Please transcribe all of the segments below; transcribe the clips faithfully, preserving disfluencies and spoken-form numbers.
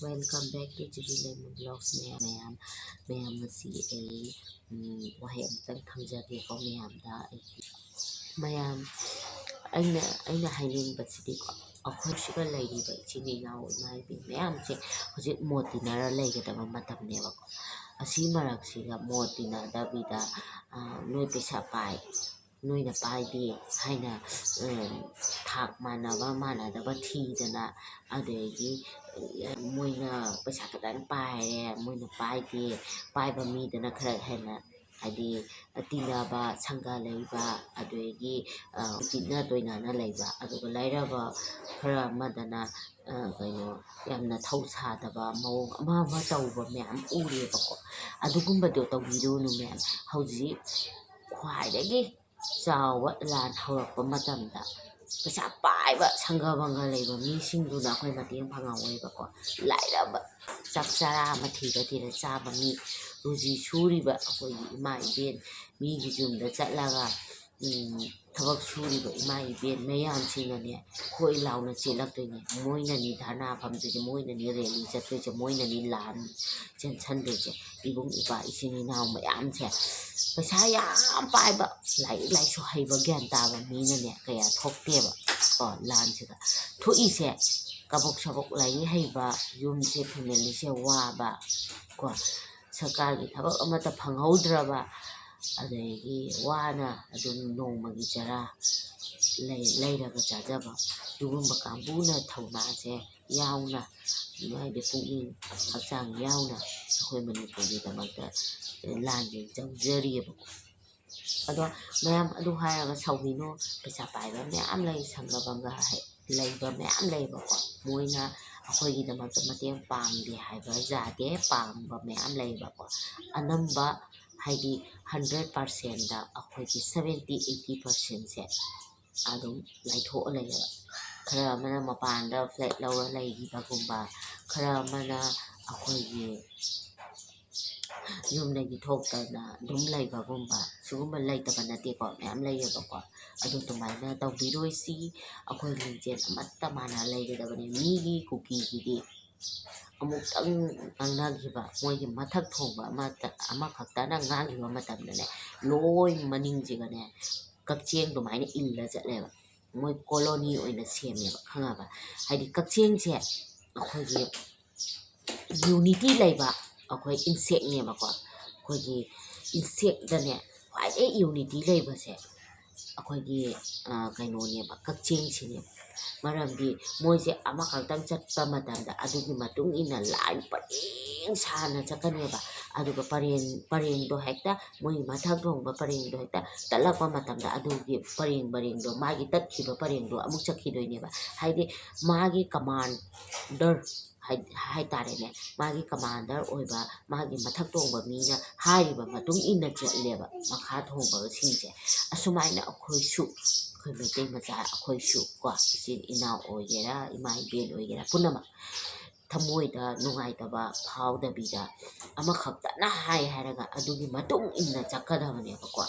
Welcome back to G B Lemon Vlogs, ꯃꯌꯥꯝ, ꯃꯌꯥꯝ, ꯃꯌꯥꯝ, ꯉꯁꯤ ꯑꯩ, ꯎꯝ, ꯋꯥꯍꯩ ꯑꯃꯇꯪ ꯊꯝꯖꯒꯦꯀꯣ ꯃꯌꯥꯝꯗ꯫ ꯑꯩ, ꯃꯌꯥꯝ, ꯑꯩꯅ, ꯑꯩꯅ ꯍꯥꯏꯅꯤꯡꯕꯁꯤꯗꯤꯀꯣ, ꯑꯩꯈꯣꯏ ꯁꯤꯒ ꯂꯩꯔꯤꯕ ꯏꯆꯤꯟ ꯏꯅꯥꯎ, ꯏꯃꯥ ꯏꯕꯦꯟ ꯃꯌꯥꯝꯁꯦ ꯍꯧꯖꯤꯛ ꯃꯣꯠ ꯇꯤꯟꯅꯔ ꯂꯩꯒꯗꯕ ꯃꯇꯝꯅꯦꯕꯀꯣ꯫ ꯑꯁꯤ ꯃꯔꯛꯁꯤꯗ ꯃꯣꯠ ꯇꯤꯟꯅꯗꯕꯤꯗ, ꯑ, ꯅꯣꯏ ꯄꯩꯁꯥ ꯄꯥꯏ, ꯅꯣꯏꯅ ꯄꯥꯏꯗꯦ ꯍꯥꯏꯅ, ꯎꯝ, ꯊꯥꯛ ꯃꯥꯟꯅꯕ ꯃꯥꯟꯅꯗꯕ ꯊꯤꯗꯅ, ꯑꯗꯒꯤ, ꯑ, ꯃꯣꯏꯅ ꯄꯩꯁꯥ ꯈꯤꯇꯪ ꯄꯥꯏꯔꯦ, ꯃꯣꯏꯅ ꯄꯥꯏꯗꯦ, ꯄꯥꯏꯕ ꯃꯤꯗꯅ ꯈꯔ ꯍꯦꯟꯅ, ꯍꯥꯏꯗꯤ, ꯇꯤꯟꯅꯕ, ꯁꯪꯒ ꯂꯩꯕ, ꯑꯗꯒꯤ, ꯑ, ꯄꯤꯛꯅ ꯇꯣꯏꯅꯅ ꯂꯩꯕ, ꯑꯗꯨꯒ ꯂꯥꯏꯔꯕ ꯈꯔ ꯑꯃꯗꯅ, ꯑ, ꯀꯩꯅꯣ, ꯌꯥꯝꯅ ꯊꯧ ꯁꯥꯗꯕ ꯃꯑꯣꯡ ꯑꯃ ꯑꯃ ꯇꯧꯕ ꯃꯌꯥꯝ ꯎꯔꯦꯕꯀꯣ꯫ ꯑꯗꯨꯒꯨꯝꯕꯗꯣ ꯇꯧꯕꯤꯔꯨꯅꯨ ꯃꯌꯥꯝ꯫ ꯍꯧꯖꯤꯛ ꯈ꯭ꯋꯥꯏꯗꯒꯤ ꯆꯥꯎꯕ ꯂꯥꯟ ꯍꯧꯔꯛꯄ ꯃꯇꯝꯗ ꯄꯩꯁꯥ ꯄꯥꯏꯕ ꯁꯪꯒ ꯕꯪꯒ ꯂꯩꯕ ꯃꯤꯁꯤꯡꯗꯨꯅ ꯑꯩꯈꯣꯏ ꯃꯇꯦꯡ ꯐꯪꯍꯧꯋꯦꯕꯀꯣ꯫ ꯂꯥꯏꯔꯕ, ꯆꯥꯛ ꯆꯔꯥ ꯑꯃ ꯊꯤꯔ ꯊꯤꯔ ꯆꯥꯕ ꯃꯤ, ꯔꯨꯖꯤ ꯁꯨꯔꯤꯕ ꯑꯩꯈꯣꯏꯒꯤ ꯏꯃꯥ ꯏꯕꯦꯟ, ꯃꯤꯒꯤ ꯌꯨꯝꯗ ꯆꯠꯂꯒ, ꯎꯝ, ꯊꯕꯛ ꯁꯨꯔꯤꯕ ꯏꯃꯥ ꯏꯕꯦꯟ ꯃꯌꯥꯝꯁꯤꯅꯅꯦ, ꯈꯣꯏ ꯂꯥꯎꯅ ꯆꯦꯜꯂꯛꯇꯣꯏꯅꯦ꯫ ꯃꯣꯏꯅꯅꯤ ꯙꯔꯅꯥ ꯐꯝꯗꯣꯏꯁꯦ, ꯃꯣꯏꯅꯅꯤ ꯔꯦꯂꯤ ꯆꯠꯇꯣꯏꯁꯦ, ꯃꯣꯏꯅꯅꯤ ꯂꯥꯟ ꯆꯦꯟꯁꯟꯗꯣꯏꯁꯦ꯫ ꯏꯕꯨꯡ ꯏꯄ꯭ꯋꯥ ꯏꯆꯤꯟ ꯏꯅꯥꯎ ꯃꯌꯥꯝꯁꯦ, ꯄꯩꯁꯥ ꯌꯥꯝ ꯄꯥꯏꯕ, ꯂꯥꯏꯔꯤꯛ ꯂꯥꯏꯁꯨ ꯍꯩꯕ, ꯒ꯭ꯌꯥꯟ ꯇꯥꯕ ꯃꯤꯅꯅꯦ ꯀꯌꯥ ꯊꯣꯛꯇꯦꯕ ꯀꯣ ꯂꯥꯟꯁꯤꯗ꯫ ꯊꯣꯛꯏꯁꯦ ꯀꯕꯣꯛ ꯁꯕꯣꯛ ꯂꯥꯏꯔꯤꯛ ꯍꯩꯕ, ꯌꯨꯝꯁꯦ, ꯐꯦꯃꯤꯂꯤꯁꯦ ꯋꯥꯕ ꯀꯣ, ꯁꯔꯀꯥꯔꯒꯤ ꯊꯕꯛ ꯑꯃꯠꯇ ꯐꯪꯍꯧꯗ꯭ꯔꯕ, ꯑꯗꯒꯤ ꯋꯥꯅ ꯑꯗꯨꯝ ꯅꯣꯡꯃꯒꯤ ꯆꯔꯥ ꯂꯩ-, ꯂꯩꯔꯒ ꯆꯥꯖꯕ, ꯑꯗꯨꯒꯨꯝꯕ ꯀꯥꯡꯕꯨꯅ ꯊꯧꯅꯥꯁꯦ ꯌꯥꯎꯅ, ꯍꯥꯏꯗꯤ ꯄꯨꯛꯅꯤꯡ ꯍꯛꯆꯥꯡ ꯌꯥꯎꯅ ꯑꯩꯈꯣꯏ ꯃꯅꯤꯄꯨꯔꯒꯤꯗꯃꯛꯇ ꯂꯥꯟꯁꯦ ꯆꯪꯖꯔꯤꯑꯕꯀꯣ꯫ ꯑꯗꯣ ꯃꯌꯥꯝ ꯑꯗꯨ ꯍꯥꯏꯔꯒ ꯁꯥꯎꯕꯤꯅꯨ, ꯄꯩꯁꯥ ꯄꯥꯏꯕ ꯃꯌꯥꯝ ꯂꯩ, ꯁꯪꯒ ꯕꯪꯒ ꯍꯥꯏ-, ꯂꯩꯕ ꯃꯌꯥꯝ ꯂꯩꯕꯀꯣ꯫ ꯃꯣꯏꯅ ꯑꯩꯈꯣꯏꯒꯤꯗꯃꯛꯇ ꯃꯇꯦꯡ ꯄꯥꯡꯗꯦ ꯍꯥꯏꯕ ꯌꯥꯗꯦ, ꯄꯥꯡꯕ ꯃꯌꯥꯝ ꯂꯩꯕꯀꯣ꯫ ꯑꯅꯝꯕ, ꯍꯥꯏꯗꯤ, ꯍꯟꯗ꯭ꯔꯦꯠ ꯄꯥꯔꯁꯦꯟꯗ ꯑꯩꯈꯣꯏꯒꯤ ꯁꯕꯦꯟꯇꯤ ꯑꯩꯠꯇꯤ ꯄꯥꯔꯁꯦꯟꯁꯦ ꯑꯗꯨꯝ ꯂꯥꯏꯊꯣꯛꯑ ꯂꯩꯌꯦꯕ꯫ ꯈꯔ ꯑꯃꯅ ꯃꯄꯥꯟꯗ ꯐ꯭ꯂꯦꯠ ꯂꯧꯔ ꯂꯩꯈꯤꯕꯒꯨꯝꯕ, ꯈꯔ ꯑꯃꯅ ꯑꯩꯈꯣꯏꯒꯤ ꯌꯨꯝꯗꯒꯤ ꯊꯣꯛꯇꯅ ꯑꯗꯨꯝ ꯂꯩꯕꯒꯨꯝꯕ, ꯁꯤꯒꯨꯝꯕ ꯂꯩꯇꯕ ꯅꯠꯇꯦꯀꯣ, ꯃꯌꯥꯝ ꯂꯩꯌꯦꯕꯀꯣ꯫ ꯑꯗꯨ ꯑꯗꯨꯃꯥꯏꯅ ꯇꯧꯕꯤꯔꯣꯏꯁꯤ꯫ ꯑꯩꯈꯣꯏ ꯂꯤꯡꯖꯦꯜ ꯑꯃꯠꯇ ꯃꯥꯟꯅ ꯂꯩꯒꯗꯕꯅꯤ꯫ ꯃꯤꯒꯤ ꯀꯨꯀꯤꯒꯤꯗꯤ ꯑꯃꯨꯛꯇꯪ ꯉꯥꯡꯅꯈꯤꯕ, ꯃꯣꯏꯒꯤ ꯃꯊꯛ ꯊꯣꯡꯕ ꯑꯃꯇ, ꯑꯃꯈꯛꯇꯅ ꯉꯥꯡꯈꯤꯕ ꯃꯇꯝꯗꯅꯦ, ꯂꯣꯏ ꯃꯅꯤꯡꯁꯤꯒꯅꯦ ꯀꯛꯆꯦꯡ ꯑꯗꯨꯃꯥꯏꯅ ꯏꯜꯂ ꯆꯠꯂꯦꯕ꯫ ꯃꯣꯏ ꯀꯣꯂꯣꯅꯤ ꯑꯣꯏꯅ ꯁꯦꯝꯃꯦꯕ, ꯈꯪꯉꯕ? ꯍꯥꯏꯗꯤ ꯀꯛꯆꯦꯡꯁꯦ ꯑꯩꯈꯣꯏꯒꯤ ꯌꯨꯅꯤꯇꯤ ꯂꯩꯕ ꯑꯩꯈꯣꯏ ꯏꯟꯁꯦꯛꯅꯦꯕꯀꯣ꯫ ꯑꯩꯈꯣꯏꯒꯤ ꯏꯟꯁꯦꯛꯇꯅꯦ ꯈ꯭ꯋꯥꯏꯗꯒꯤ ꯌꯨꯅꯤꯇꯤ ꯂꯩꯕꯁꯦ ꯑꯩꯈꯣꯏꯒꯤ ꯀꯩꯅꯣꯅꯦꯕ, ꯀꯛꯆꯦꯡꯁꯤꯅꯦꯕ꯫ ꯃꯔꯝꯗꯤ ꯃꯣꯏꯁꯦ ꯑꯃꯈꯛꯇꯪ ꯆꯠꯄ ꯃꯇꯝꯗ ꯑꯗꯨꯒꯤ ꯃꯇꯨꯡ ꯏꯟꯅ ꯂꯥꯏꯟ ꯄꯔꯦꯡ ꯁꯥꯅ ꯆꯠꯀꯅꯦꯕ꯫ ꯑꯗꯨꯒ ꯄꯔꯦꯡ ꯄꯔꯦꯡꯗꯣ ꯍꯦꯛꯇ, ꯃꯣꯏꯒꯤ ꯃꯊꯛ ꯊꯣꯡꯕ ꯄꯔꯦꯡꯗꯣ ꯍꯦꯛꯇ ꯇꯠꯂꯛꯄ ꯃꯇꯝꯗ ꯑꯗꯨꯒꯤ ꯄꯔꯦꯡ ꯄꯔꯦꯡꯗꯣ, ꯃꯥꯒꯤ ꯇꯠꯈꯤꯕ ꯄꯔꯦꯡꯗꯣ ꯑꯃꯨꯛ ꯆꯠꯈꯤꯗꯣꯏꯅꯦꯕ꯫ ꯍꯥꯏꯗꯤ ꯃꯥꯒꯤ ꯀꯃꯥꯟꯗꯔ ꯍꯥꯏ ꯍꯥꯏꯇꯥꯔꯦꯅꯦ, ꯃꯥꯒꯤ ꯀꯃꯥꯟꯗꯔ ꯑꯣꯏꯕ, ꯃꯥꯒꯤ ꯃꯊꯛ ꯊꯣꯡꯕ ꯃꯤꯅ ꯍꯥꯏꯔꯤꯕ ꯃꯇꯨꯡ ꯏꯟꯅ ꯆꯠꯂꯦꯕ ꯃꯈꯥ ꯊꯣꯡꯕꯁꯤꯡꯁꯦ꯫ ꯑꯁꯨꯃꯥꯏꯅ ꯑꯩꯈꯣꯏꯁꯨ, ꯑꯩꯈꯣꯏ ꯃꯩꯇꯩ ꯃꯆꯥ ꯑꯩꯈꯣꯏꯁꯨ ꯀꯣ, ꯏꯆꯤꯜ ꯏꯅꯥꯎ ꯑꯣꯏꯒꯦꯔꯥ, ꯏꯃꯥ ꯏꯕꯦꯟ ꯑꯣꯏꯒꯦꯔꯥ, ꯄꯨꯝꯅꯃꯛ ꯊꯃꯣꯏꯗ ꯅꯨꯡꯉꯥꯏꯇꯕ ꯐꯥꯎꯗꯕꯤꯗ, ꯑꯃꯈꯛꯇꯅ ꯍꯥꯏ ꯍꯥꯏꯔꯒ ꯑꯗꯨꯒꯤ ꯃꯇꯨꯡ ꯏꯟꯅ ꯆꯠꯀꯗꯕꯅꯦꯕꯀꯣ꯫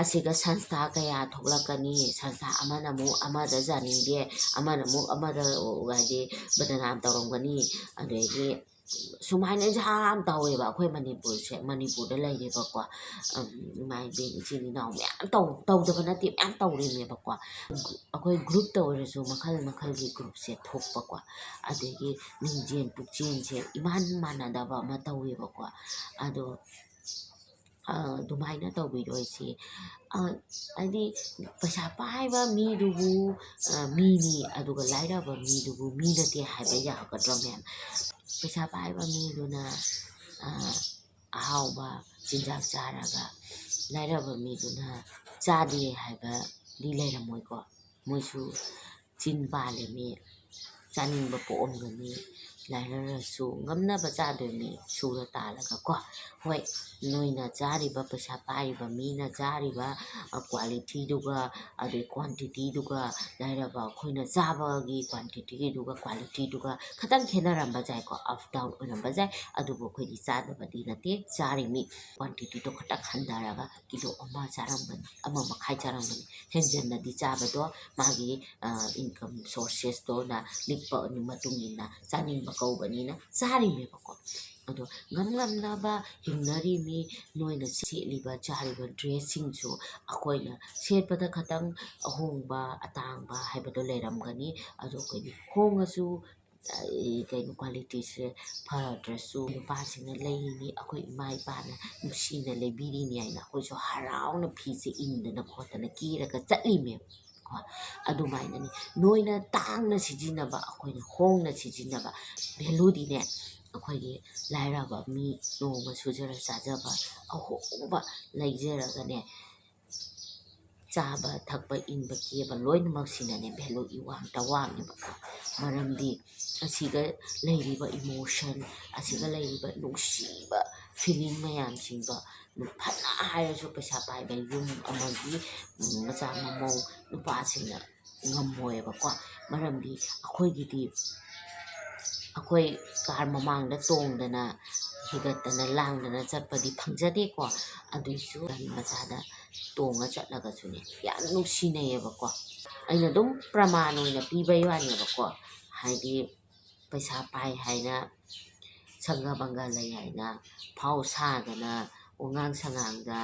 ꯑꯁꯤꯒ ꯁꯪꯁꯊꯥ ꯀꯌꯥ ꯊꯣꯛꯂꯛꯀꯅꯤ꯫ ꯁꯪꯁꯊꯥ ꯑꯃꯅ ꯑꯃꯨꯛ ꯑꯃꯗ ꯌꯥꯅꯤꯡꯗꯦ, ꯑꯃꯅ ꯑꯃꯨꯛ ꯑꯃꯗ, ꯍꯥꯏꯗꯤ, ꯕꯗꯅꯥꯝ ꯇꯧꯔꯝꯒꯅꯤ꯫ ꯑꯗꯒꯤ ꯁꯨꯃꯥꯏꯅ ꯌꯥꯝ ꯇꯧꯋꯦꯕ ꯑꯩꯈꯣꯏ ꯃꯅꯤꯄꯨꯔꯁꯦ, ꯃꯅꯤꯄꯨꯔꯗ ꯂꯩꯔꯤꯕꯀꯣ, ꯏꯃꯥ ꯏꯕꯦꯟ ꯏꯆꯤꯜ ꯏꯅꯥꯎ ꯃꯌꯥꯝ ꯇꯧ-, ꯇꯧꯗꯕ ꯅꯠꯇꯦ, ꯃꯌꯥꯝ ꯇꯧꯔꯤꯅꯦꯕꯀꯣ꯫ ꯑꯩꯈꯣꯏ ꯒ꯭ꯔꯨꯞꯇ ꯑꯣꯏꯔꯁꯨ ꯃꯈꯜ ꯃꯈꯜꯒꯤ ꯒ꯭ꯔꯨꯞꯁꯦ ꯊꯣꯛꯄꯀꯣ꯫ ꯑꯗꯒꯤ ꯂꯤꯡꯖꯦꯜ ꯄꯨꯛꯆꯦꯜꯁꯦ ꯏꯃꯥꯟ ꯃꯥꯟꯅꯗꯕ ꯑꯃ ꯇꯧꯋꯦꯕꯀꯣ꯫ ꯑꯗꯣ ꯑꯗꯨꯃꯥꯏꯅ ꯇꯧꯕꯤꯔꯣꯏꯁꯤ꯫ ꯍꯥꯏꯗꯤ ꯄꯩꯁꯥ ꯄꯥꯏꯕ ꯃꯤꯗꯨꯕꯨ ꯃꯤꯅꯤ, ꯑꯗꯨꯒ ꯂꯥꯏꯔꯕ ꯃꯤꯗꯨꯕꯨ ꯃꯤ ꯅꯠꯇꯦ ꯍꯥꯏꯕ ꯌꯥꯒꯗ꯭ꯔꯣ, ꯃꯦꯝ? ꯄꯩꯁꯥ ꯄꯥꯏꯕ ꯃꯤꯗꯨꯅ ꯑꯍꯥꯎꯕ ꯆꯤꯟꯖꯥꯛ ꯆꯥꯔꯒ ꯂꯥꯏꯔꯕ ꯃꯤꯗꯨꯅ ꯆꯥꯗꯦ ꯍꯥꯏꯕꯗꯤ ꯂꯩꯔꯝꯃꯣꯏꯀꯣ꯫ ꯃꯣꯏꯁꯨ ꯆꯤꯟ ꯄꯥꯜꯂꯤꯃꯤ, ꯆꯥꯅꯤꯡꯕ ꯄꯣꯛꯑꯝꯒꯅꯤ꯫ ꯂꯥꯏꯔꯔꯁꯨ ꯉꯝꯅꯕ ꯆꯥꯗꯣꯏꯅꯤ, ꯁꯨꯔ ꯇꯥꯜꯂꯒ ꯀꯣ꯫ ꯍꯣꯏ, ꯅꯣꯏꯅ ꯆꯥꯔꯤꯕ, ꯄꯩꯁꯥ ꯄꯥꯏꯔꯤꯕ ꯃꯤꯅ ꯆꯥꯔꯤꯕ, ꯑ, qualityꯗꯨꯒ, ꯑꯗꯩ quantityꯗꯨꯒ, ꯂꯥꯏꯔꯕ ꯑꯩꯈꯣꯏꯅ ꯆꯥꯕꯒꯤ quantityꯗꯨꯒ qualityꯗꯨꯒ ꯈꯤꯇꯪ ꯈꯦꯠꯅꯔꯝꯕ ꯌꯥꯏꯀꯣ, up down ꯑꯣꯏꯔꯝꯕ ꯌꯥꯏ꯫ ꯑꯗꯨꯕꯨ ꯑꯩꯈꯣꯏꯗꯤ ꯆꯥꯗꯕꯗꯤ ꯅꯠꯇꯦ, ꯆꯥꯔꯤꯃꯤ꯫ Quantityꯗꯣ ꯈꯤꯇꯪ ꯍꯟꯊꯔꯒ ꯀꯤꯂꯣ ꯑꯃ ꯆꯥꯔꯝꯒꯅꯤ, ꯑꯃ ꯃꯈꯥꯏ ꯆꯥꯔꯝꯒꯅꯤ꯫ ꯍꯦꯟꯖꯟꯅꯗꯤ ꯆꯥꯕꯗꯣ ꯃꯥꯒꯤ, ꯑ, income sourcesꯇꯣꯅ ꯂꯤꯛꯄ ꯃꯇꯨꯡ ꯏꯟꯅ ꯆꯥꯅꯤꯡꯕ ꯀꯧꯕꯅꯤꯅ ꯆꯥꯔꯤꯃꯦꯕꯀꯣ꯫ ꯑꯗꯣ ꯉꯝ ꯉꯝꯅꯕ ꯍꯤꯡꯅꯔꯤꯃꯤ꯫ ꯅꯣꯏꯅ ꯁꯦꯠꯂꯤꯕ ꯆꯥꯔꯤꯕ dressꯁꯤꯡꯁꯨ ꯑꯩꯈꯣꯏꯅ ꯁꯦꯠꯄꯗ ꯈꯇꯪ ꯑꯍꯣꯡꯕ ꯑꯇꯥꯡꯕ ꯍꯥꯏꯕꯗꯣ ꯂꯩꯔꯝꯒꯅꯤ꯫ ꯑꯗꯣ ꯑꯩꯈꯣꯏꯗꯤ ꯍꯣꯡꯉꯁꯨ, ꯑ, ꯀꯩꯅꯣ, qualityꯁꯦ ꯐꯗ꯭ꯔꯁꯨ ꯅꯨꯄꯥꯁꯤꯡꯅ ꯂꯩꯔꯤꯅꯤ, ꯑꯩꯈꯣꯏ ꯏꯃꯥ ꯏꯄꯥꯅ ꯅꯨꯡꯁꯤꯅ ꯂꯩꯕꯤꯔꯤꯅꯤ ꯍꯥꯏꯅ ꯑꯩꯈꯣꯏꯁꯨ ꯍꯔꯥꯎꯅ ꯐꯤꯁꯦ ꯏꯟꯗꯅ ꯈꯣꯠꯇꯅ ꯀꯦꯔꯒ ꯆꯠꯂꯤꯃꯦꯕ꯫ ꯀꯣ, ꯑꯗꯨꯃꯥꯏꯅꯅꯤ꯫ ꯅꯣꯏꯅ ꯇꯥꯡꯅ ꯁꯤꯖꯤꯟꯅꯕ, ꯑꯩꯈꯣꯏꯅ ꯍꯣꯡꯅ ꯁꯤꯖꯤꯟꯅꯕ valueꯗꯤꯅꯦ, ꯑꯩꯈꯣꯏꯒꯤ ꯂꯥꯏꯔꯕ ꯃꯤ, ꯅꯣꯡꯃ ꯁꯨꯖꯔ ꯆꯥꯖꯕ, ꯑꯍꯣꯡꯕ ꯂꯩꯖꯔꯒꯅꯦ, ꯆꯥꯕ ꯊꯛꯄ ꯏꯟꯕ ꯀꯦꯕ ꯂꯣꯏꯅꯃꯛꯁꯤꯅꯅꯦ value ꯏꯋꯥꯡꯇ ꯋꯥꯡꯉꯦꯕꯀꯣ꯫ ꯃꯔꯝꯗꯤ ꯑꯁꯤꯒ ꯂꯩꯔꯤꯕ emotion, ꯑꯁꯤꯒ ꯂꯩꯔꯤꯕ ꯅꯨꯡꯁꯤꯕ feeling ꯃꯌꯥꯝꯁꯤꯡꯗꯣ ꯐꯅ ꯍꯥꯏꯔꯁꯨ ꯄꯩꯁꯥ ꯄꯥꯏꯕ ꯌꯨꯝ ꯑꯃꯒꯤ, ꯎꯝ, ꯃꯆꯥ ꯃꯃꯧ ꯅꯨꯄꯥꯁꯤꯡꯅ ꯉꯝꯃꯣꯏꯕꯀꯣ꯫ ꯃꯔꯝꯗꯤ ꯑꯩꯈꯣꯏꯒꯤꯗꯤ ꯑꯩꯈꯣꯏ car ꯃꯃꯥꯡꯗ ꯇꯣꯡꯗꯅ ꯍꯤꯒꯠꯇꯅ ꯂꯥꯡꯗꯅ ꯆꯠꯄꯗꯤ ꯐꯪꯖꯗꯦꯀꯣ꯫ ꯑꯗꯨꯏꯁꯨ ꯒꯥꯔꯤ ꯃꯆꯥꯗ ꯇꯣꯡꯉ ꯆꯠꯂꯒꯁꯨꯅꯦ ꯌꯥꯝ ꯅꯨꯡꯁꯤꯅꯩꯌꯦꯕꯀꯣ꯫ ꯑꯩꯅ ꯑꯗꯨꯝ ꯄ꯭ꯔꯃꯥꯟ ꯑꯣꯏꯅ ꯄꯤꯕꯩ ꯋꯥꯅꯦꯕꯀꯣ꯫ ꯍꯥꯏꯗꯤ ꯄꯩꯁꯥ ꯄꯥꯏ ꯍꯥꯏꯅ, ꯁꯪꯒ ꯄꯪꯒ ꯂꯩ ꯍꯥꯏꯅ ꯐꯥꯎ ꯁꯥꯗꯅ ꯋꯥꯉꯥꯡ ꯁꯉꯥꯡꯗ,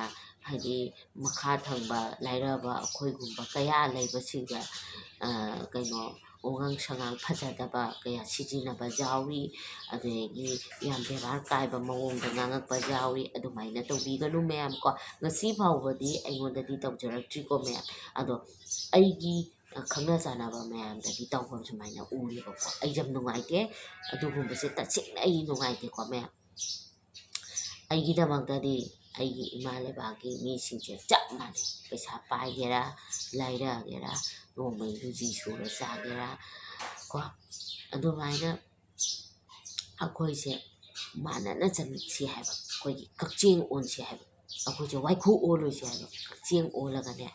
ꯍꯥꯏꯗꯤ ꯃꯈꯥ ꯊꯪꯕ ꯂꯥꯏꯔꯕ ꯑꯩꯈꯣꯏꯒꯨꯝꯕ ꯀꯌꯥ ꯂꯩꯕꯁꯤꯡꯗ, ꯑ, ꯀꯩꯅꯣ, ꯋꯥꯉꯥꯡ ꯁꯉꯥꯡ ꯐꯖꯗꯕ ꯀꯌꯥ ꯁꯤꯖꯤꯟꯅꯕ ꯌꯥꯎꯏ꯫ ꯑꯗꯒꯤ ꯌꯥꯝ ꯕꯦꯕꯥꯔ ꯀꯥꯏꯕ ꯃꯑꯣꯡꯗ ꯉꯥꯡꯉꯛꯄ ꯌꯥꯎꯏ꯫ ꯑꯗꯨꯃꯥꯏꯅ ꯇꯧꯕꯤꯒꯅꯨ ꯃꯌꯥꯝ ꯀꯣ꯫ ꯉꯁꯤ ꯐꯥꯎꯕꯗꯤ ꯑꯩꯉꯣꯟꯗꯗꯤ ꯇꯧꯖꯔꯛꯇ꯭ꯔꯤꯀꯣ ꯃꯌꯥꯝ꯫ ꯑꯗꯣ ꯑꯩꯒꯤ ꯈꯪꯅ ꯆꯥꯟꯅꯕ ꯃꯌꯥꯝꯗꯗꯤ ꯇꯧꯕ ꯁꯨꯃꯥꯏꯅ ꯎꯔꯦꯕꯀꯣ꯫ ꯑꯩ ꯌꯥꯝ ꯅꯨꯡꯉꯥꯏꯇꯦ꯫ ꯑꯗꯨꯒꯨꯝꯕꯁꯦ ꯇꯁꯦꯡꯅ ꯑꯩ ꯅꯨꯡꯉꯥꯏꯇꯦꯀꯣ ꯃꯌꯥꯝ꯫ ꯑꯩꯒꯤꯗꯃꯛꯇꯗꯤ ꯑꯩꯒꯤ ꯏꯃꯥ ꯂꯩꯕꯥꯛꯀꯤ ꯃꯤꯁꯤꯡꯁꯦ ꯆꯞ ꯃꯥꯟꯅꯩ꯫ ꯄꯩꯁꯥ ꯄꯥꯏꯒꯦꯔꯥ, ꯂꯥꯏꯔꯒꯦꯔꯥ, ꯅꯣꯡꯃꯩ ꯂꯨꯖꯤ ꯁꯨꯔ ꯆꯥꯒꯦꯔꯥ ꯀꯣ, ꯑꯗꯨꯃꯥꯏꯅ ꯑꯩꯈꯣꯏꯁꯦ ꯃꯥꯟꯅꯅ ꯆꯠꯁꯤ ꯍꯥꯏꯕ, ꯑꯩꯈꯣꯏꯒꯤ ꯀꯛꯆꯦꯡ ꯑꯣꯟꯁꯤ ꯍꯥꯏꯕ, ꯑꯩꯈꯣꯏꯁꯦ ꯋꯥꯏꯈꯨ ꯑꯣꯜꯂꯣꯏꯁꯤ ꯍꯥꯏꯕ, ꯀꯛꯆꯦꯡ ꯑꯣꯜꯂꯒꯅꯦ,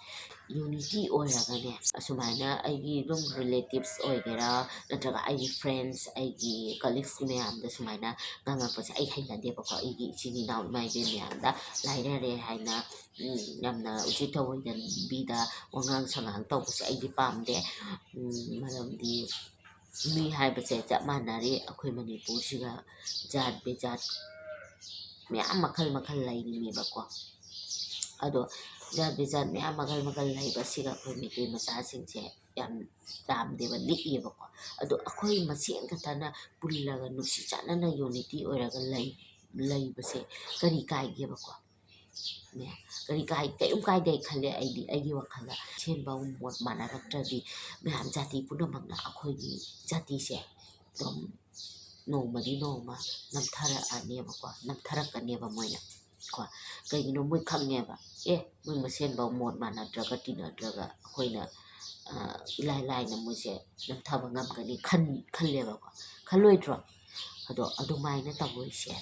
unity ꯑꯣꯏꯔꯒꯅꯦ, ꯑꯁꯨꯃꯥꯏꯅ ꯑꯩꯒꯤ ꯑꯗꯨꯝ relatives ꯑꯣꯏꯒꯦꯔꯥ, ꯅꯠꯇ꯭ꯔꯒ ꯑꯩꯒꯤ friends, ꯑꯩꯒꯤ colleagues ꯃꯌꯥꯝꯗ ꯁꯨꯃꯥꯏꯅ ꯉꯥꯡꯉꯛꯄꯁꯦ ꯑꯩ ꯍꯩꯅꯗꯦꯕꯀꯣ꯫ ꯑꯩꯒꯤ ꯏꯆꯤꯟ ꯏꯅꯥꯎ ꯏꯃꯥ ꯏꯕꯦꯟ ꯃꯌꯥꯝꯗ ꯂꯥꯏꯔꯔꯦ ꯍꯥꯏꯅ, ꯎꯝ, ꯌꯥꯝꯅ ꯎꯆꯤ ꯊꯑꯣꯏꯗꯕꯤꯗ ꯋꯥꯉꯥꯡ ꯁꯉꯥꯡ ꯇꯧꯕꯁꯦ ꯑꯩꯗꯤ ꯄꯥꯝꯗꯦ꯫ ꯎꯝ, ꯃꯔꯝꯗꯤ ꯃꯤ ꯍꯥꯏꯕꯁꯦ ꯆꯞ ꯃꯥꯟꯅꯔꯤ꯫ ꯑꯩꯈꯣꯏ ꯃꯅꯤꯄꯨꯔꯁꯤꯒ ꯖꯥꯠ ꯕꯤꯖꯥꯠ ꯃꯌꯥꯝ ꯃꯈꯜ ꯃꯈꯜ ꯂꯩꯔꯤꯅꯦꯕꯀꯣ꯫ ꯑꯗꯣ ꯖꯥꯠ ꯕꯤꯖꯥꯠ ꯃꯌꯥꯝ ꯃꯈꯜ ꯃꯈꯜ ꯂꯩꯕꯁꯤꯒ ꯑꯩꯈꯣꯏ ꯃꯩꯇꯩ ꯃꯆꯥꯁꯤꯡꯁꯦ ꯌꯥꯝ ꯌꯥꯝꯗꯦꯕ, ꯂꯤꯛꯑꯦꯕꯀꯣ꯫ ꯑꯗꯣ ꯑꯩꯈꯣꯏ ꯃꯁꯦꯟ ꯈꯛꯇꯅ ꯄꯨꯜꯂꯒ ꯅꯨꯡꯁꯤ ꯆꯥꯟꯅꯅ unity ꯑꯣꯏꯔꯒ ꯂꯩ, ꯂꯩꯕꯁꯦ ꯀꯔꯤ ꯀꯥꯏꯒꯦꯕꯀꯣ? ꯅꯦ, ꯀꯔꯤ ꯀꯥꯏ, ꯀꯔꯤꯝ ꯀꯥꯏꯗꯦ ꯈꯜꯂꯦ ꯑꯩꯗꯤ, ꯑꯩꯒꯤ ꯋꯥꯈꯜꯗ꯫ ꯑꯁꯦꯡꯕ ꯃꯣꯠ ꯃꯥꯟꯅꯔꯛꯇ꯭ꯔꯗꯤ ꯃꯌꯥꯝ ꯖꯥꯇꯤ ꯄꯨꯝꯅꯃꯛꯅ ꯑꯩꯈꯣꯏꯒꯤ ꯖꯥꯇꯤꯁꯦ ꯑꯗꯨꯝ ꯅꯣꯡꯃꯗꯤ ꯅꯣꯡꯃ ꯅꯝꯊꯔꯛꯑꯅꯦꯕꯀꯣ, ꯅꯝꯊꯔꯛꯀꯅꯦꯕ ꯃꯣꯏꯅ ꯀꯣ꯫ ꯀꯩꯒꯤꯅꯣ? ꯃꯣꯏ ꯈꯪꯉꯦꯕ, ꯑꯦ, ꯃꯣꯏ ꯃꯁꯦꯟꯐꯥꯎ ꯃꯣꯠ ꯃꯥꯟꯅꯗ꯭ꯔꯒ ꯇꯤꯟꯅꯗ꯭ꯔꯒ ꯑꯩꯈꯣꯏꯅ, ꯑ, ꯏꯂꯥꯏ ꯂꯥꯏꯅ ꯃꯣꯏꯁꯦ ꯅꯝꯊꯕ ꯉꯝꯒꯅꯤ ꯈꯟ-, ꯈꯜꯂꯦꯕꯀꯣ꯫ ꯈꯜꯂꯣꯏꯗ꯭ꯔꯣ? ꯑꯗꯣ ꯑꯗꯨꯃꯥꯏꯅ ꯇꯧꯔꯣꯏꯁꯦ꯫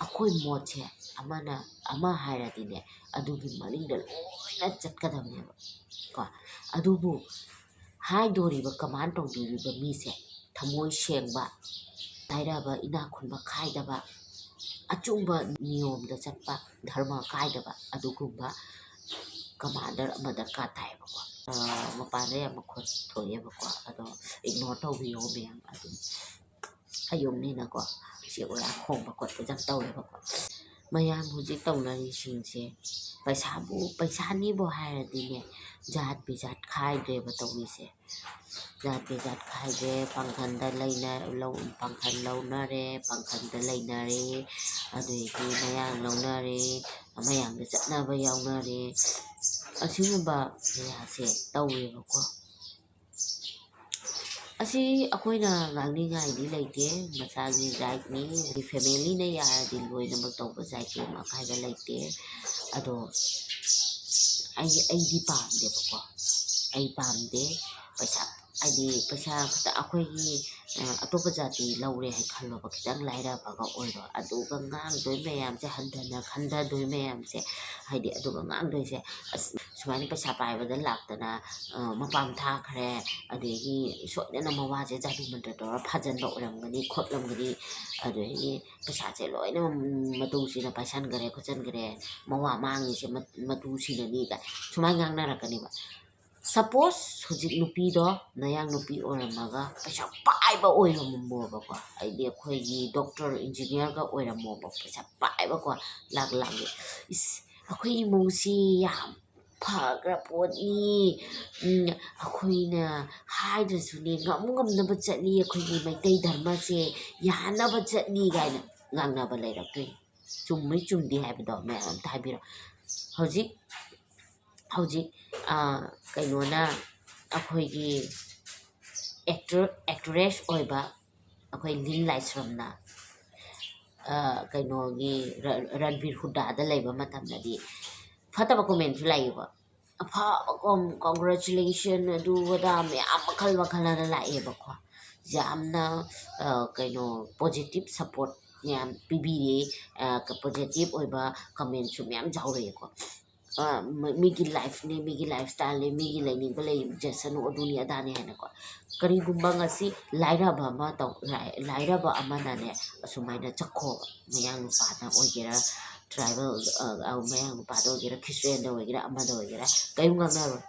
ꯑꯩꯈꯣꯏ ꯃꯣꯠꯁꯦ ꯑꯃꯅ ꯑꯃ ꯍꯥꯏꯔꯗꯤꯅꯦ, ꯑꯗꯨꯒꯤ ꯃꯅꯤꯡꯗ ꯂꯣꯏꯅ ꯆꯠꯀꯗꯕꯅꯦꯕ ꯀꯣ꯫ ꯑꯗꯨꯕꯨ ꯍꯥꯏꯗꯣꯔꯤꯕ, command ꯇꯧꯕꯤꯔꯤꯕ ꯃꯤꯁꯦ ꯊꯃꯣꯏ ꯁꯦꯡꯕ, ꯂꯥꯏꯔꯕ ꯏꯅꯥꯛ ꯈꯨꯟꯕ ꯈꯥꯏꯗꯕ, ꯑꯆꯨꯝꯕ ꯅꯤꯌꯣꯝꯗ ꯆꯠꯄ, ꯙꯔꯃ ꯀꯥꯏꯗꯕ ꯑꯗꯨꯒꯨꯝꯕ commander ꯑꯃ ꯗꯔꯀꯥꯔ ꯇꯥꯏꯌꯦꯕꯀꯣ꯫ ꯑ, ꯃꯄꯥꯟꯗ ꯌꯥꯝ ꯃꯈꯣꯟ ꯊꯣꯛꯑꯦꯕꯀꯣ, ꯑꯗꯣ ignore ꯇꯧꯕꯤꯌꯣ ꯃꯌꯥꯝ꯫ ꯑꯗꯨꯝ ꯑꯌꯨꯛꯅꯤꯅꯀꯣ, ꯎꯆꯦꯛ ꯋꯥꯌꯥ ꯈꯣꯡꯕ ꯈꯣꯠꯄ ꯌꯥꯝ ꯇꯧꯋꯦꯕꯀꯣ꯫ ꯃꯌꯥꯝ ꯍꯧꯖꯤꯛ ꯇꯧꯅꯔꯤꯁꯤꯡꯁꯦ ꯄꯩꯁꯥꯕꯨ, ꯄꯩꯁꯥꯅꯤꯕꯨ ꯍꯥꯏꯔꯗꯤꯅꯦ, ꯖꯥꯠ ꯕꯤꯖꯥꯠ ꯈꯥꯏꯗ꯭ꯔꯦꯕ ꯇꯧꯔꯤꯁꯦ꯫ ꯖꯥꯠ ꯕꯤꯖꯥꯠ ꯈꯥꯏꯗ꯭ꯔꯦ, ꯄꯥꯡꯒꯜꯗ ꯂꯩꯅ-, ꯂꯧ-, ꯄꯥꯡꯒꯜ ꯂꯧꯅꯔꯦ, ꯄꯥꯡꯒꯜꯗ ꯂꯩꯅꯔꯦ, ꯑꯗꯨꯗꯒꯤ ꯃꯌꯥꯡ ꯂꯧꯅꯔꯦ, ꯃꯌꯥꯡꯗ ꯆꯠꯅꯕ ꯌꯥꯎꯅꯔꯦ꯫ ꯑꯁꯤꯒꯨꯝꯕ ꯀꯌꯥꯁꯦ ꯇꯧꯋꯦꯕꯀꯣ꯫ ꯑꯁꯤ ꯑꯩꯈꯣꯏꯅ ꯉꯥꯡꯅꯤꯡꯉꯥꯏꯗꯤ ꯂꯩꯇꯦ, ꯃꯁꯥꯒꯤ rightꯅꯤ꯫ ꯍꯥꯏꯗꯤ familyꯅ ꯌꯥꯔꯗꯤ ꯂꯣꯏꯅꯃꯛ ꯇꯧꯕ ꯖꯥꯠꯀꯤ ꯑꯃ ꯑꯀꯥꯏꯕ ꯂꯩꯇꯦ꯫ ꯑꯗꯣ ꯑꯩ, ꯑꯩꯗꯤ ꯄꯥꯝꯗꯦꯕꯀꯣ, ꯑꯩ ꯄꯥꯝꯗꯦ꯫ ꯄꯩꯁꯥ, ꯍꯥꯏꯗꯤ ꯄꯩꯁꯥ ꯈꯛꯇ, ꯑꯩꯈꯣꯏꯒꯤ ꯑꯇꯣꯞꯄ ꯖꯥꯇꯤ ꯂꯧꯔꯦ ꯍꯥꯏ ꯈꯜꯂꯣꯕ, ꯈꯤꯇꯪ ꯂꯥꯏꯔꯕꯒ ꯑꯣꯏꯔꯣ, ꯑꯗꯨꯒ ꯉꯥꯡꯗꯣꯏ ꯃꯌꯥꯝꯁꯦ, ꯍꯟꯊꯅ ꯈꯟꯊꯗꯣꯏ ꯃꯌꯥꯝꯁꯦ, ꯍꯥꯏꯗꯤ ꯑꯗꯨꯒ ꯉꯥꯡꯗꯣꯏꯁꯦ, ꯑꯁ, ꯁꯨꯃꯥꯏꯅ ꯄꯩꯁꯥ ꯄꯥꯏꯕꯗ ꯂꯥꯛꯇꯅ ꯃꯄꯥꯝ ꯊꯥꯈ꯭ꯔꯦ, ꯑꯗꯒꯤ ꯁꯣꯏꯗꯅ ꯃꯋꯥꯁꯦ ꯖꯥꯗꯨ ꯃꯟꯇ꯭ꯔ ꯇꯧꯔ ꯐꯥꯖꯤꯟꯕ ꯑꯣꯏꯔꯝꯒꯅꯤ ꯈꯣꯠꯂꯝꯒꯅꯤ, ꯑꯗꯒꯤ ꯄꯩꯁꯥꯁꯦ ꯂꯣꯏꯅ ꯃꯇꯨꯁꯤꯅ ꯄꯥꯏꯁꯟꯈ꯭ꯔꯦ ꯈꯣꯠꯆꯟꯈ꯭ꯔꯦ, ꯃꯋꯥ ꯃꯥꯡꯉꯤꯁꯦ ꯃꯇꯨꯁꯤꯅꯅꯤ ꯀꯥꯏ ꯁꯨꯃꯥꯏꯅ ꯉꯥꯡꯅꯔꯛꯀꯅꯦꯕ꯫ ꯁꯄꯣꯁ ꯍꯧꯖꯤꯛ ꯅꯨꯄꯤꯗꯣ ꯅꯌꯥꯡ ꯅꯨꯄꯤ ꯑꯣꯏꯔꯝꯃꯒ ꯄꯩꯁꯥ ꯄꯥꯏꯕ ꯑꯣꯏꯔꯝꯃꯣꯕꯀꯣ, ꯍꯥꯏꯗꯤ ꯑꯩꯈꯣꯏꯒꯤ ꯗꯣꯛꯇꯔ ꯏꯟꯖꯤꯅꯤꯌꯥꯔꯒ ꯑꯣꯏꯔꯝꯃꯣꯕ, ꯄꯩꯁꯥ ꯄꯥꯏꯕꯀꯣ, ꯂꯥꯛ ꯂꯥꯛꯒꯤ, ꯏꯁ, ꯑꯩꯈꯣꯏ ꯏꯃꯨꯡꯁꯤ ꯌꯥꯝ ꯐꯈ꯭ꯔ ꯄꯣꯠꯅꯤ, ꯑꯩꯈꯣꯏꯅ ꯍꯥꯏꯗ꯭ꯔꯁꯨꯅꯦ ꯉꯝ ꯉꯝꯅꯕ ꯆꯠꯂꯤ, ꯑꯩꯈꯣꯏꯒꯤ ꯃꯩꯇꯩ ꯙꯔꯃꯁꯦ ꯌꯥꯅꯕ ꯆꯠꯂꯤ ꯀꯥꯏꯅ ꯉꯥꯡꯅꯕ ꯂꯩꯔꯛꯇꯣꯏꯅꯤ꯫ ꯆꯨꯝꯃꯤ ꯆꯨꯝꯗꯦ ꯍꯥꯏꯕꯗꯣ ꯃꯌꯥꯝ ꯑꯝꯇ ꯍꯥꯏꯕꯤꯔꯣ꯫ ꯍꯧꯖꯤꯛ ꯍꯧꯖꯤꯛ ꯀꯩꯅꯣꯅ, ꯑꯩꯈꯣꯏꯒꯤ ꯑꯦꯛꯇꯔ ꯑꯦꯛꯇ꯭ꯔꯦꯁ ꯑꯣꯏꯕ ꯑꯩꯈꯣꯏ ꯂꯤꯟ ꯂꯥꯏꯁ꯭ꯔꯝꯅ ꯀꯩꯅꯣꯒꯤ ꯔꯟꯕꯤꯔ ꯍꯨꯗꯥꯗ ꯂꯩꯕ ꯃꯇꯝꯗꯗꯤ ꯐꯠꯇꯕ ꯀꯣꯃꯦꯟꯁꯨ ꯂꯥꯛꯏꯀꯣ, ꯑꯐꯕ ꯀꯣꯡꯒ꯭ꯔꯦꯆꯨꯂꯦꯁꯟ ꯑꯗꯨ ꯑꯗꯥ ꯃꯌꯥꯝ ꯃꯈꯜ ꯃꯈꯜ ꯑꯅ ꯂꯥꯛꯑꯦꯕꯀꯣ꯫ ꯌꯥꯝꯅ ꯀꯩꯅꯣ ꯄꯣꯖꯤꯇꯤꯞ ꯁꯞꯄꯣꯔꯠ ꯃꯌꯥꯝ ꯄꯤꯕꯤꯔꯦ, ꯄꯣꯖꯤꯇꯤꯞ ꯑꯣꯏꯕ ꯀꯃꯦꯟꯁꯨ ꯃꯌꯥꯝ ꯌꯥꯎꯔꯛꯑꯦꯀꯣ꯫ ꯃꯤꯒꯤ ꯂꯥꯏꯐꯅꯤ, ꯃꯤꯒꯤ ꯂꯥꯏꯐ ꯁ꯭ꯇꯥꯏꯜꯅꯤ, ꯃꯤꯒꯤ ꯂꯩꯅꯤꯡꯕ ꯂꯩꯖꯁꯅꯨ, ꯑꯗꯨꯅꯤ ꯑꯗꯥꯅꯤ ꯍꯥꯏꯅꯀꯣ꯫ ꯀꯔꯤꯒꯨꯝꯕ ꯉꯁꯤ ꯂꯥꯏꯔꯕ ꯑꯃ ꯇꯧ ꯂꯥꯏꯔꯕ ꯑꯃꯅꯅꯦ ꯑꯁꯨꯃꯥꯏꯅ ꯆꯠꯈꯣꯕ, ꯃꯌꯥꯡ ꯅꯨꯄꯥꯗ ꯑꯣꯏꯒꯦꯔꯥ, ꯇ꯭ꯔꯥꯏꯕꯦꯜ ꯃꯌꯥꯡ ꯅꯨꯄꯥꯗ ꯑꯣꯏꯒꯦꯔꯥ, ꯈ꯭ꯔꯤꯁꯇꯤꯌꯥꯟꯗ ꯑꯣꯏꯒꯦꯔꯥ, ꯑꯃꯗ ꯑꯣꯏꯒꯦꯔꯥ, ꯀꯔꯤꯝ ꯉꯥꯡꯅꯔꯣꯏ꯫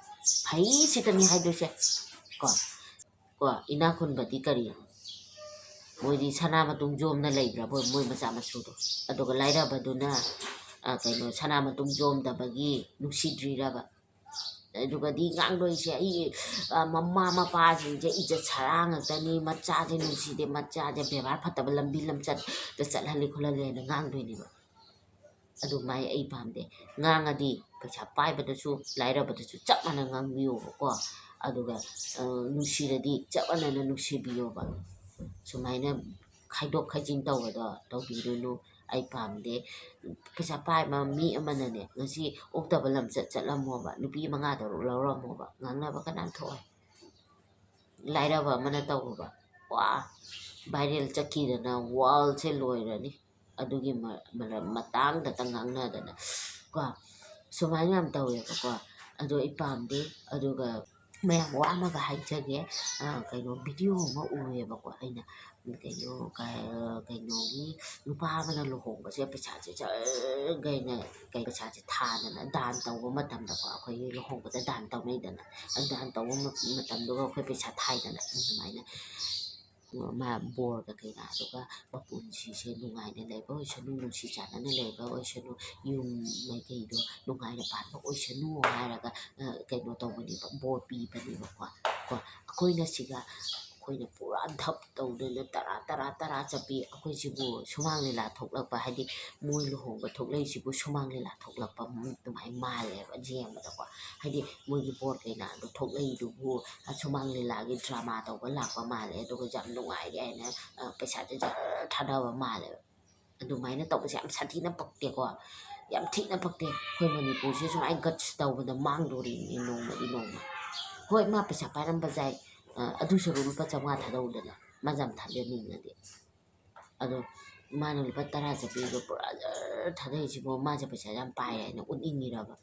ꯐꯩ ꯁꯤꯇꯅꯤ ꯍꯥꯏꯗꯣꯏꯁꯦ ꯀꯣ꯫ ꯀꯣ, ꯏꯅꯥꯛ ꯈꯨꯟꯕꯗꯤ ꯀꯔꯤ? ꯃꯣꯏꯗꯤ ꯁꯅꯥ ꯃꯇꯨꯝ ꯌꯣꯝꯅ ꯂꯩꯕ꯭ꯔꯥ ꯃꯣꯏ ꯃꯆꯥ ꯃꯁꯨꯗꯣ? ꯑꯗꯨꯒ ꯂꯥꯏꯔꯕꯗꯨꯅ ꯀꯩꯅꯣ ꯁꯅꯥ ꯃꯇꯨꯝ ꯌꯣꯝꯗꯕꯒꯤ ꯅꯨꯡꯁꯤꯗ꯭ꯔꯤꯔꯕ? ꯑꯗꯨꯒꯗꯤ ꯉꯥꯡꯗꯣꯏꯁꯦ ꯑꯩ ꯃꯃꯥ ꯃꯄꯥꯁꯤꯡꯁꯦ ꯏꯖꯠ ꯁꯔꯥ ꯉꯥꯛꯇꯅꯤ, ꯃꯆꯥꯁꯦ ꯅꯨꯡꯁꯤꯗꯦ, ꯃꯆꯥꯁꯦ ꯕꯦꯕꯥꯔ ꯐꯠꯇꯕ ꯂꯝꯕꯤ ꯂꯝꯆꯠꯇ ꯆꯠꯍꯜꯂꯤ ꯈꯣꯠꯍꯜꯂꯤ ꯍꯥꯏꯅ ꯉꯥꯡꯗꯣꯏꯅꯦꯕ꯫ ꯑꯗꯨꯃꯥꯏ ꯑꯩ ꯄꯥꯝꯗꯦ꯫ ꯉꯥꯡꯉꯗꯤ ꯄꯩꯁꯥ ꯄꯥꯏꯕꯗꯁꯨ ꯂꯥꯏꯔꯕꯗꯁꯨ ꯆꯞ ꯃꯥꯟꯅ ꯉꯥꯡꯕꯤꯌꯣꯕꯀꯣ꯫ ꯑꯗꯨꯒ ꯅꯨꯡꯁꯤꯔꯗꯤ ꯆꯞ ꯃꯥꯟꯅꯅ ꯅꯨꯡꯁꯤꯕꯤꯌꯣꯕ꯫ ꯁꯨꯃꯥꯏꯅ ꯈꯥꯏꯗꯣꯛ ꯈꯥꯏꯖꯤꯟ ꯇꯧꯕꯗꯣ ꯇꯧꯕꯤꯔꯨꯅꯨ, ꯑꯩ ꯄꯥꯝꯗꯦ꯫ ꯄꯩꯁꯥ ꯄꯥꯏꯕ ꯃꯤ ꯑꯃꯅꯅꯦ ꯉꯁꯤ ꯑꯣꯛꯇꯕ ꯂꯝꯆꯠ ꯆꯠꯂꯝꯃꯣꯕ, ꯅꯨꯄꯤ ꯃꯉꯥ ꯇꯔꯨꯛ ꯂꯧꯔꯝꯃꯣꯕ, ꯉꯥꯡꯅꯕ ꯀꯅꯥꯝ ꯊꯣꯛꯑꯣꯏ꯫ ꯂꯥꯏꯔꯕ ꯑꯃꯅ ꯇꯧꯔꯨꯕ꯫ ꯋꯥ ꯚꯥꯏꯔꯦꯜ ꯆꯠꯈꯤꯗꯅ ꯋꯥꯔꯜꯁꯦ ꯂꯣꯏꯔꯅꯤ꯫ ꯑꯗꯨꯒꯤ ꯃ- ꯃꯔꯝ ꯃꯇꯥꯡꯗꯇ ꯉꯥꯡꯅꯗꯅ ꯀꯣ, ꯁꯨꯃꯥꯏꯅ ꯌꯥꯝ ꯇꯧꯋꯦꯕꯀꯣ꯫ ꯑꯗꯣ ꯑꯩ ꯄꯥꯝꯗꯦ꯫ ꯑꯗꯨꯒ ꯃꯌꯥꯝ ꯋꯥ ꯑꯃꯒ ꯍꯥꯏꯖꯒꯦ꯫ ꯑ, ꯀꯩꯅꯣ ꯚꯤꯗꯤꯑꯣ ꯑꯃ ꯎꯔꯦꯕꯀꯣ ꯑꯩꯅ꯫ ꯀꯩꯅꯣ ꯀ- ꯀꯩꯅꯣꯒꯤ ꯅꯨꯄꯥ ꯑꯃꯅ ꯂꯨꯍꯣꯡꯕꯁꯦ ꯄꯩꯁꯥꯁꯦ ꯖꯔ ꯀꯩꯅ ꯀꯩ ꯄꯩꯁꯥꯁꯦ ꯊꯥꯗꯅ ꯗꯥꯟ ꯇꯧꯕ ꯃꯇꯝꯗꯀꯣ, ꯑꯩꯈꯣꯏꯒꯤ ꯂꯨꯍꯣꯡꯕꯗ ꯗꯥꯟ ꯇꯧꯅꯩꯗꯅ, ꯑꯗꯨ ꯗꯥꯟ ꯇꯧꯕ ꯃ- ꯃꯇꯝꯗꯨꯒ ꯑꯩꯈꯣꯏ ꯄꯩꯁꯥ ꯊꯥꯏꯗꯅ ꯑꯗꯨꯃꯥꯏꯅ꯫ ꯃꯥ ꯕꯣꯔꯒ ꯀꯩꯅꯥꯗꯨꯒ ꯃꯄꯨꯟꯁꯤꯁꯦ ꯅꯨꯡꯉꯥꯏꯅ ꯂꯩꯕ ꯑꯣꯏꯁꯅꯨ, ꯅꯨꯡꯁꯤ ꯆꯥꯟꯅꯅ ꯂꯩꯕ ꯑꯣꯏꯁꯅꯨ, ꯌꯨꯝ ꯃꯥꯏꯀꯩꯗꯣ ꯅꯨꯡꯉꯥꯏꯅ ꯄꯥꯟꯕ ꯑꯣꯏꯁꯅꯨ ꯍꯥꯏꯔꯒ ꯀꯩꯅꯣ ꯇꯧꯕꯅꯦꯕ, ꯕꯣꯔ ꯄꯤꯕꯅꯦꯕꯀꯣ꯫ ꯀꯣ ꯑꯩꯈꯣꯏꯅ ꯁꯤꯒ ꯑꯩꯈꯣꯏꯅ ꯄꯨꯔꯥ ꯙꯞ ꯇꯧꯗꯅ ꯇꯔꯥ ꯇꯔꯥ ꯇꯔꯥ ꯆꯠꯄꯤ, ꯑꯩꯈꯣꯏꯁꯤꯕꯨ ꯁꯨꯃꯥꯡ ꯂꯤꯂꯥ ꯊꯣꯛꯂꯛꯄ ꯍꯥꯏꯗꯤ ꯃꯣꯏ ꯂꯨꯍꯣꯡꯕ ꯊꯣꯛꯂꯛꯏꯁꯤꯕꯨ ꯁꯨꯃꯥꯡ ꯂꯤꯂꯥ ꯊꯣꯛꯂꯛꯄ ꯑꯗꯨꯃꯥꯏꯅ ꯃꯥꯜꯂꯦꯕ ꯌꯦꯡꯕꯗꯀꯣ꯫ ꯍꯥꯏꯗꯤ ꯃꯣꯏꯒꯤ ꯕꯣꯔ ꯀꯩꯅꯥꯗꯣ ꯊꯣꯛꯂꯛꯏꯗꯨꯕꯨ ꯁꯨꯃꯥꯡ ꯂꯤꯂꯥꯒꯤ ꯗ꯭ꯔꯃꯥ ꯇꯧꯕ ꯂꯥꯛꯄ ꯃꯥꯜꯂꯦ, ꯑꯗꯨꯒ ꯌꯥꯝ ꯅꯨꯡꯉꯥꯏꯔꯦ ꯍꯥꯏꯅ ꯄꯩꯁꯥꯁꯦ ꯖꯔ ꯊꯥꯗꯕ ꯃꯥꯜꯂꯦꯕ꯫ ꯑꯗꯨꯃꯥꯏꯅ ꯇꯧꯕꯁꯦ ꯌꯥꯝ ꯁꯥꯊꯤꯅ ꯄꯛꯇꯦꯀꯣ, ꯌꯥꯝ ꯊꯤꯅ ꯄꯛꯇꯦ꯫ ꯑꯩꯈꯣꯏ ꯃꯅꯤꯄꯨꯔꯁꯦ ꯁꯨꯃꯥꯏꯅ ꯒꯠꯁ ꯇꯧꯕꯗ ꯃꯥꯡꯗꯣꯔꯤꯅꯤ ꯅꯣꯡꯃꯗꯤ ꯅꯣꯡꯃ꯫ ꯍꯣꯏ, ꯃꯥ ꯄꯩꯁꯥ ꯄꯥꯏꯔꯝꯕ ꯌꯥꯏ, ꯑꯗꯨ ꯁꯔꯨꯛ ꯂꯨꯄꯥ ꯆꯥꯝꯃꯉꯥ ꯊꯥꯗꯧꯗꯅ ꯃꯥ ꯌꯥꯝ ꯊꯥꯗꯅꯤꯡꯉꯗꯤ꯫ ꯑꯗꯣ ꯃꯥꯅ ꯂꯨꯄꯥ ꯇꯔꯥ ꯆꯠꯄꯤꯗꯣ ꯄꯨꯔꯥ ꯖꯔ ꯊꯥꯗꯩꯁꯤꯕꯨ ꯃꯥꯁꯦ ꯄꯩꯁꯥ ꯌꯥꯝ ꯄꯥꯏ ꯍꯥꯏꯅ ꯎꯠꯅꯤꯡꯉꯤꯔꯕ?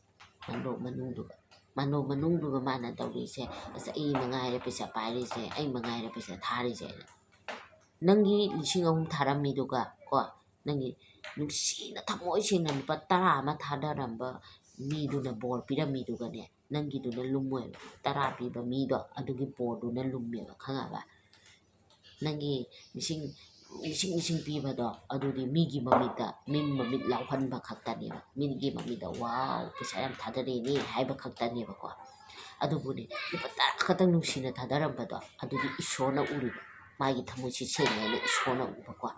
ꯃꯥꯟꯗꯣꯞ ꯃꯅꯨꯡꯗꯨꯒ ꯃꯥꯟꯗꯣꯞ ꯃꯅꯨꯡꯗꯨꯒ ꯃꯥꯅ ꯇꯧꯔꯤꯁꯦ, "ꯑꯁ, ꯑꯩ ꯃꯉꯥꯏꯔꯦ ꯄꯩꯁꯥ ꯄꯥꯏꯔꯤꯁꯦ, ꯑꯩ ꯃꯉꯥꯏꯔꯦ ꯄꯩꯁꯥ ꯊꯥꯔꯤꯁꯦ" ꯍꯥꯏꯅ꯫ ꯅꯪꯒꯤ ꯂꯤꯁꯤꯡ ꯑꯍꯨꯝ ꯊꯥꯔꯝꯃꯤꯗꯨꯒ ꯀꯣ, ꯅꯪꯒꯤ ꯅꯨꯡꯁꯤꯅ ꯊꯃꯣꯏ ꯁꯦꯡꯅ ꯂꯨꯄꯥ ꯇꯔꯥ ꯑꯃ ꯊꯥꯗꯔꯝꯕ ꯃꯤꯗꯨꯅ ꯕꯣꯔ ꯄꯤꯔꯝꯃꯤꯗꯨꯒꯅꯦ, ꯅꯪꯒꯤꯗꯨꯅ ꯂꯨꯝꯃꯣꯏꯕ꯫ ꯇꯔꯥ ꯄꯤꯕ ꯃꯤꯗꯣ ꯑꯗꯨꯒꯤ ꯕꯣꯔꯗꯨꯅ ꯂꯨꯝꯃꯦꯕ, ꯈꯪꯉꯕ? ꯅꯪꯒꯤ ꯂꯤꯁꯤꯡ ꯂꯤꯁꯤꯡ ꯂꯤꯁꯤꯡ ꯄꯤꯕꯗꯣ ꯑꯗꯨꯗꯤ ꯃꯤꯒꯤ ꯃꯃꯤꯠꯇ, ꯃꯤ ꯃꯃꯤꯠ ꯂꯥꯎꯍꯟꯕ ꯈꯛꯇꯅꯦꯕ, ꯃꯤꯒꯤ ꯃꯃꯤꯠꯇ "ꯋꯥꯎ, ꯄꯩꯁꯥ ꯌꯥꯝ ꯊꯥꯗꯔꯦꯅꯦ" ꯍꯥꯏꯕ ꯈꯛꯇꯅꯦꯕꯀꯣ꯫ ꯑꯗꯨꯕꯨꯅꯦ, ꯂꯨꯄꯥ ꯇꯔꯥ ꯈꯛꯇꯪ ꯅꯨꯡꯁꯤꯅ ꯊꯥꯗꯔꯝꯕꯗꯣ ꯑꯗꯨꯗꯤ ꯏꯁꯣꯔꯅ ꯎꯔꯤꯕ, ꯃꯥꯒꯤ ꯊꯃꯣꯏꯁꯤ ꯁꯦꯡꯉꯦ ꯍꯥꯏꯅ ꯏꯁꯣꯔꯅ ꯎꯕꯀꯣ꯫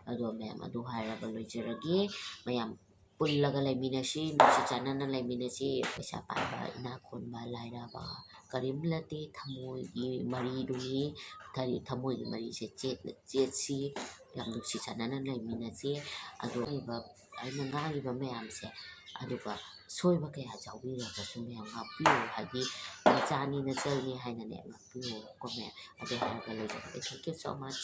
ꯑꯗꯣ ꯃꯌꯥꯝ, ꯑꯗꯨ ꯍꯥꯏꯔꯒ ꯂꯣꯏꯖꯔꯒꯦ꯫ ꯃꯌꯥꯝ ꯄꯨꯜꯂꯒ ꯂꯩꯃꯤꯟꯅꯁꯤ, ꯅꯨꯡꯁꯤ ꯆꯥꯟꯅꯅ ꯂꯩꯃꯤꯟꯅꯁꯤ꯫ ꯄꯩꯁꯥ ꯄꯥꯏꯕ, ꯏꯅꯥꯛ ꯈꯨꯟꯕ, ꯂꯥꯏꯔꯕ ꯀꯔꯤꯝ ꯅꯠꯇꯦ꯫ ꯊꯃꯣꯏꯒꯤ ꯃꯔꯤꯗꯨꯅꯤ꯫ ꯊꯔꯤ- ꯊꯃꯣꯏꯒꯤ ꯃꯔꯤꯁꯦ ꯆꯦꯠ- ꯆꯦꯠꯁꯤ, ꯌꯥꯝ ꯅꯨꯡꯁꯤ ꯆꯥꯟꯅꯅ ꯂꯩꯃꯤꯟꯅꯁꯤ꯫ ꯑꯗꯣ ꯍꯥꯏꯔꯤꯕ ꯑꯩꯅ ꯉꯥꯡꯉꯤꯕ ꯃꯌꯥꯝꯁꯦ, ꯑꯗꯨꯒ ꯁꯣꯏꯕ ꯀꯌꯥ ꯌꯥꯎꯕꯤꯔꯒꯁꯨ ꯃꯌꯥꯝ ꯉꯥꯛꯄꯤꯌꯨ꯫ ꯍꯥꯏꯗꯤ ꯅꯆꯥꯅꯤ ꯅꯆꯜꯅꯤ ꯍꯥꯏꯅꯅꯦ ꯉꯥꯛꯄꯤꯌꯣ ꯀꯣ ꯃꯌꯥꯝ꯫ ꯑꯗꯨ ꯍꯥꯏꯔꯒ ꯂꯣꯏꯖꯔꯒꯦ꯫ Thank you so much꯫